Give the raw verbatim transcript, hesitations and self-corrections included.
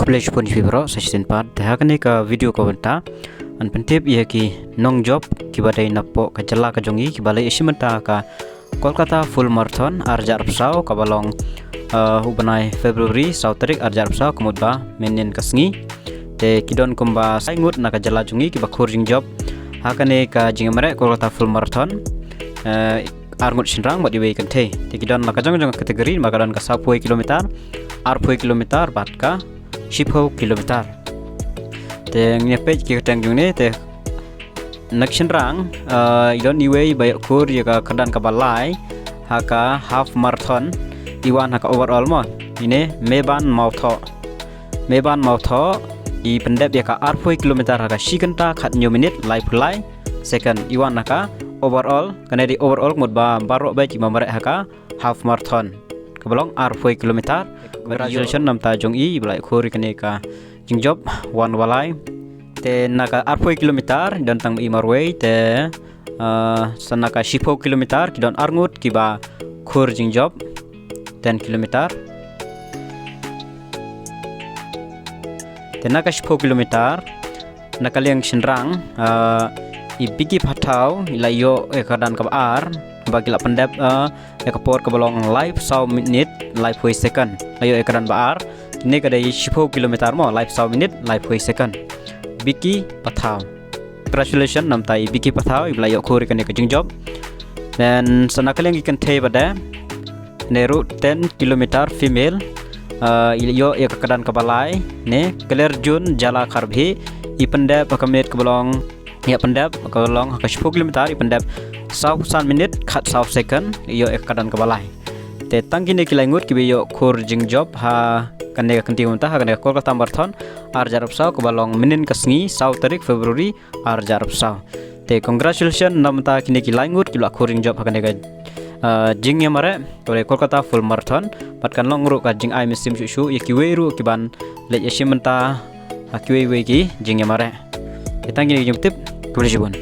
Khublei shibun ïa phi baroh sa shisien pat. Te ha kane ka video kaba mynta ngan pyntip ïa ki nongjop kiba dei napoh ka jylla ka jong ngi kiba leit ïashim bynta ha ka Kolkata Full Marathon ar hajar arphew saw kaba long, uh, u bnai February saw tarik ar hajar arphew saw, ka mut ba mynnin ka sngi. Te ki don kumba san ngut na ka jylla jong ngi kiba khur jingjop ha kane ka jingïamareh Kolkata Full Marathon. Uh, ar ngut shynrang bad iwei i kynthei. Te ki don la ka jong jong ka category, namar ka don ka sawphew kilometer, arphew kilometer bad ka shiphew kilometer. Te ngin ïa peit ki kyrteng jong ne. Te na ka shynrang, uh, i don iwei ba ïoh khur ïa ka kyrdan kaba lai ha ka half marathon, i wan ha ka overall mo. Ine Meban Mawthoh. Meban Mawthoh i pyndep ïa ka arphew kilometer ha ka shi kynta khathynñiew minit laiphew lai second, i wan ha ka overall. Kane dei overall, ka mut ba baroh beit kiba mareh ha ka half marathon kaba long arphew kilometer. Congratulations namta jong i ba la ïoh khur ïa kane ka jingjop wan walai. Te na ka arphew kilometer don tang i marwei te, uh, sa na ka shiphew kilometer ki don ar ngut kiba khur jingjop ten kilometer. Te na ka shiphew kilometer na ka liang shynrang, uh, i Biki Pathaw i la ïoh ïa ka kyrdan kaba ar, ba ki la pyndep, uh, ïa ka por kaba long laiphew saw minit laiphew second, la ïoh ïa ka kyrdan ba ar. Kane ka dei shiphew kilometer mo, laiphew saw minit laiphew second. Biki Pathaw. Congratulations namta i Biki Pathaw i ba la ïoh khur ïa kane ka jingjop. Then sa na ka liang ki kynthei pat de, ne ruh ten kilometer female, uh, i la ïoh ïa ka kyrdan kaba lai, ne Klerjun Jala Kharbhi, i pyndep ha ka minit kaba long, ïa pyndep kaba long ha ka shiphew kilometer i pyndep sawphew san minit khatsaw second, i ïoh ïa ka kyrdan kaba lai. Te tang kine ki lai ngut kiba ïoh khur jingjop ha kane ka kynti mynta ha kane ka Kolkata Marathon ar hajar arphew saw kaba long mynnin ka sngi saw tarik February ar hajar arphew saw. Te congratulations namta kine ki lai ngut kiba la khur jingjop ha kane ka, uh, jingïamareh kaba dei Kolkata Full Marathon. Bad kan long ruh ka jingai mynsiem shuh shuh ïa kiwei ruh kiban leit ïashim bynta ha kiwei wei ki jingïamareh. Te tang kine ki jingtip. Khublei shibun.